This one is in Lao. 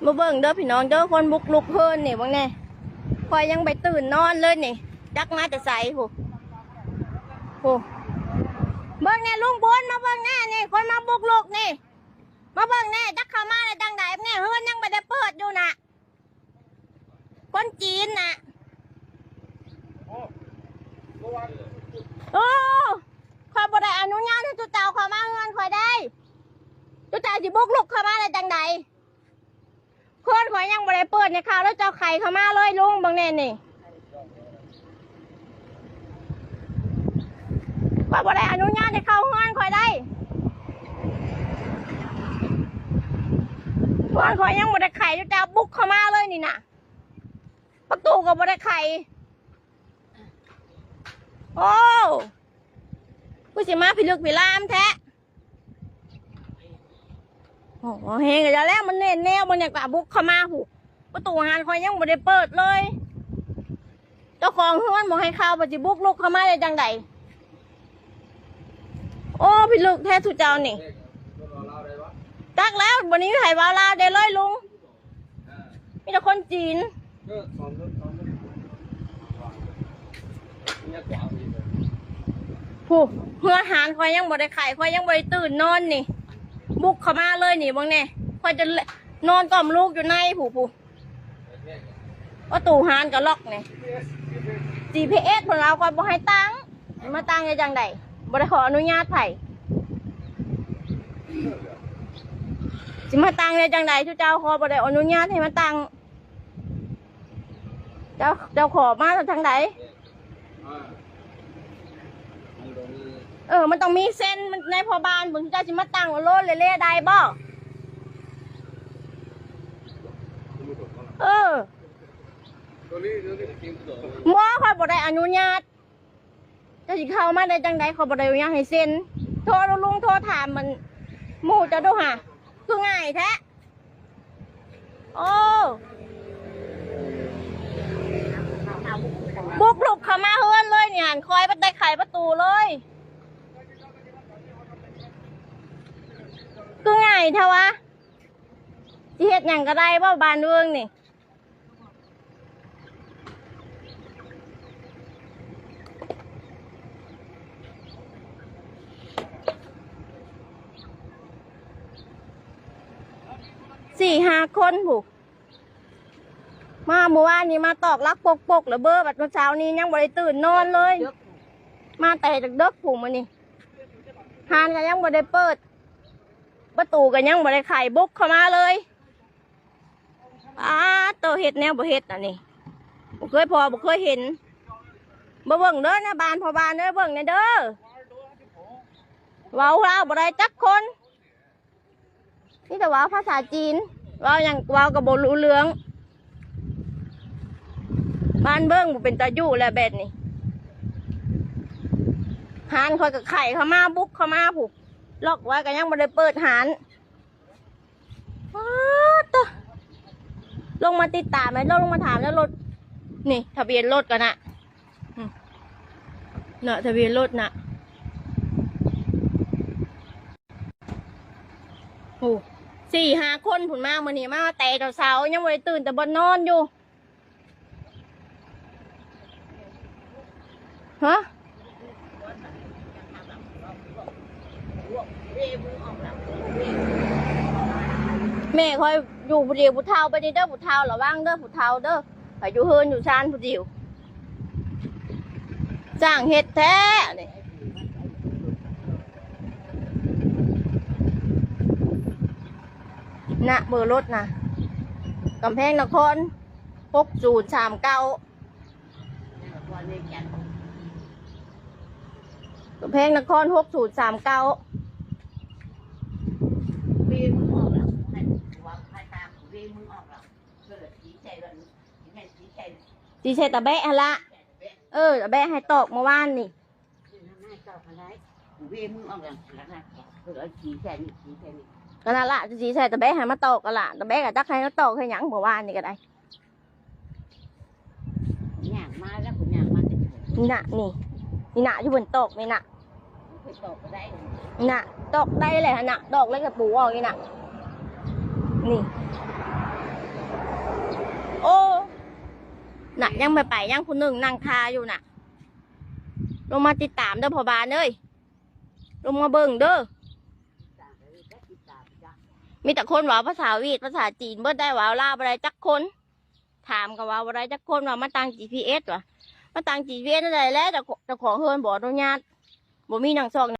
ມາເບິ່ງເດີພີ່ນ້ອງເດີ ຄົນບຸກລຸກເຮືອນນີ້ ເບິ່ງແດ່. ຂ້ອຍຍັງບໍ່ໄດ້ຕື່ນນອນເລີຍນີ້ ຈັກມາແຕ່ໃສພຸ້ນ ພຸ້ນ. ເບິ່ງແດ່ລຸງບຸນ ມາເບິ່ງແດ່ນີ້ ຄົນມາບຸກລຸກນີ້ ມາເບິ່ງແດ່ ຈັກເຂົ້າມາໄດ້ຈັ່ງໃດແດ່. ເຮືອນຍັງບໍ່ໄດ້ເປີດຢູ່ນະ ຄົນຈີນນະ. ໂອ້ ຂ້ອຍບໍ່ໄດ້ອະນຸຍາດໃຫ້ຈຸເຈົ້າເຂົ້າມາເຮືອນຂ້ອຍໄດ໋. ຈຸເຈົ້າຊິບຸກລຸກເຂົ້າມາໄດ້ຈັ່ງໃດ? ເຮືອນຂ້ອຍຍັງບໍ່ໄດ້ເປີດໃຫ້ເຂົ້າ ແລ້ວເຈົ້າໄຂເຂົ້າມາເລີຍລຸງ ເບິ່ງແດ່ນີ້. ຂ້ອຍບໍ່ໄດ້ອະນຸຍາດໃຫ້ເຂົ້າເຮືອນຂ້ອຍໄດ໋. ເຮືອນຂ້ອຍຍັງບໍ່ໄດ້ໄຂ ເຈົ້າບຸກເຂົ້າມາເລີຍນີ້ນະ ປະຕູກໍບໍ່ໄດ້ໄຂ. ໂອ້ ຄືຊິມາພິລຶກພິລາມແທ້. ໂອ້ ແຮງກະແລ້ວ ມັນແໜ້ນແນວ ມັນຢາກວ່າບຸກເຂົ້າມາພຸ້ນ. ປະຕູຮ້ານຂ້ອຍຍັງບໍ່ໄດ້ເປີດເລີຍ ເຈົ້າຂອງເຮືອນບໍ່ໃຫ້ເຂົ້າ ປະຕິບຸກລຸກເຂົ້າມາໄດ້ຈັ່ງໃດ? ໂອ້ ພິລຶກແທ້ສູ່ເຈົ້ານີ້. ຈັກແລ້ວ ບໍ່ມີໃຜເວົ້າລາວໄດ້ເລີຍລຸງ ມີແຕ່ຄົນຈີນ. ຜູ້ ເຮືອນຮ້ານຂ້ອຍຍັງບໍ່ໄດ້ໄຂ ຂ້ອຍຍັງບໍ່ໄດ້ຕື່ນນອນນີ້ ບຸກເຂົ້າມາເລີຍນີ້ ເບິ່ງແດ່. ຂ້ອຍຈະນອນກ້ອມລູກຢູ່ໃນຜູ້ ຜູ້ ປະຕູຮ້ານກໍລັອກນີ້. ຈີພີເອສເພິ່ນວ່າຂ້ອຍບໍ່ໃຫ້ຕັ້ງ ຊິມາຕັ້ງໄດ້ຈັ່ງໃດ? ບໍ່ໄດ້ຂໍອະນຸຍາດໃຜ ຊິມາຕັ້ງໄດ້ຈັ່ງໃດ? ເຈົ້າ ເຈົ້າຂໍ ບໍ່ໄດ້ອະນຸຍາດໃຫ້ມາຕັ້ງ. ເຈົ້າ ເຈົ້າຂໍມາທາງໃດ? ເອີ ມັນຕ້ອງມີເຊັນ ມັນໃນພໍ່ບ້ານ ເບິ່ງເຈົ້າຊິມາຕັ້ງໂລດເລໆໄດ້ບໍ່? ເອີ ບໍ່ ຂ້ອຍບໍ່ໄດ້ອະນຸຍາດ. ເຈົ້າຊິເຂົ້າມາໄດ້ຈັ່ງໃດ? ຂ້ອຍບໍ່ໄດ້ອະນຸຍາດໃຫ້ເຊັນ. ໂທດູລຸງ ໂທຖາມມັນ ໝູ່ເຈົ້າດູຫາ ຄືງ່າຍແທ້. ໂອ້ ບຸກລຸກເຂົ້າມາເຮືອນເລີຍນີ້ຫັ້ນ ຂ້ອຍບໍ່ໄດ້ໄຂປະຕູເລີຍ ຄືງ່າຍແທ້ວະ. ຊິເຮັດຫຍັງກໍໄດ້ບໍ່ ບ້ານເມືອງນີ້? ສີ່ຫ້າຄົນພຸ້ນ ມາມື້ວານນີ້ມາຕອກຫຼັກປົກໆລະເບີ ບັດມື້ເຊົ້ານີ້ຍັງບໍ່ໄດ້ຕື່ນນອນເລີຍ ມາແຕ່ເດິກໆພຸ້ນມື້ນີ້. ຮ້ານກໍຍັງບໍ່ໄດ້ເປີດ ປະຕູກໍຍັງບໍ່ໄດ້ໄຂ ບຸກເຂົ້າມາເລີຍ. ປາດໂຕ ເຮັດແນວບໍ່ເຮັດອັນນີ້ ບໍ່ເຄີຍພໍ້ ບໍ່ເຄີຍເຫັນ. ມາເບິ່ງເດີ ໃນບ້ານພໍ່ບ້ານເດີ ເບິ່ງແດ່ເດີ ເວົ້າລາວບໍ່ໄດ້ຈັກຄົນ ມີແຕ່ເວົ້າພາສາຈີນ ເວົ້າຫຍັງ ເວົ້າກໍບໍ່ຮູ້ເລື່ອງ. ບ້ານເບິ່ງບໍ່ເປັນຕາຢູ່ແລ້ວແບບນີ້. ຮ້ານຂ້ອຍກໍໄຂເຂົ້າມາ ບຸກເຂົ້າມາພຸ້ນ ລັອກໄວ້ກໍຍັງບໍ່ໄດ້ເປີດຮ້ານ. ປາດໂຕ ລົງມາຕິດຕາມແລ້ວ ລົງມາຖາມແລ້ວລົດ ນີ້ທະບຽນລົດກໍນະ ອືມ ເນາະ ທະບຽນລົດນະ. ໂອ້ ສີ່ຫ້າຄົນພຸ້ນມາມື້ນີ້ ມາແຕ່ເຊົ້າໆ ຍັງບໍ່ໄດ້ຕື່ນແຕ່ບ່ອນນອນຢູ່. ຮະ ແມ່ຂ້ອຍຢູ່ຜູ້ດຽວ ຜູ້ເຖົ້າໄປນີ້ເດີ ຜູ້ເຖົ້າລະວັງເດີ ຜູ້ເຖົ້າເດີ ໄປຢູ່ເຮືອນຢູ່ຊານຜູ້ດຽວ. ຊ່າງເຮັດແທ້ນີ້ ນະ ເບີລົດນະ ກຳແພງນະຄອນ ຫົກສູນສາມເກົ້າ ກຳແພງນະຄອນ ຫົກສູນສາມເກົ້າ. ຊິໃສ່ຕະແບະຫັ້ນລະ ເອີ ຕະແບະໃຫ້ຕອກມື້ວານນີ້. ກະນັ້ນລະ ຊິໃສ່ຕະແບະໃຫ້ມາຕອກກະລະ ຕະແບະກະຈັກໃຫ້ມາຕອກເຮັດຫຍັງ ມື້ວານນີ້ກະໄດ້. ຍ່າງມາແລ້ວ ຍ່າງມາແຕ່ ນີ້ນະ ນີ້ ນີ້ນະ ຢູ່ເພິ່ນຕອກນີ້ນະ ນີ້ນະ ຕອກໄດ້ແຫຼະຫັ້ນນະ ຕອກແລ້ວກະປູອອກນີ້ນະ. ນີ້ ໂອ້ ນະ ຍັງບໍ່ໄປ ຍັງຜູ້ໜຶ່ງນັ່ງຖ້າຢູ່ນະ. ລົງມາຕິດຕາມເດີພໍ່ບານເອີຍ ລົງມາເບິ່ງເດີ. ມີແຕ່ຄົນເວົ້າພາສາຫວຽດ ພາສາຈີນເບິດໄດ໋ ເວົ້າລາວບໍ່ໄດ້ຈັກຄົນ. ຖາມກໍເວົ້າບໍ່ໄດ້ຈັກຄົນ ວ່າມາຕັ້ງຈີພີເອສ ວ່າມາຕັ້ງຈີພີເອສແນວໃດແຫຼະ. ເຈົ້າ ເຈົ້າຂອງເຮືອນບໍ່ອະນຸຍາດ ບໍ່ມີໜັງຊອກ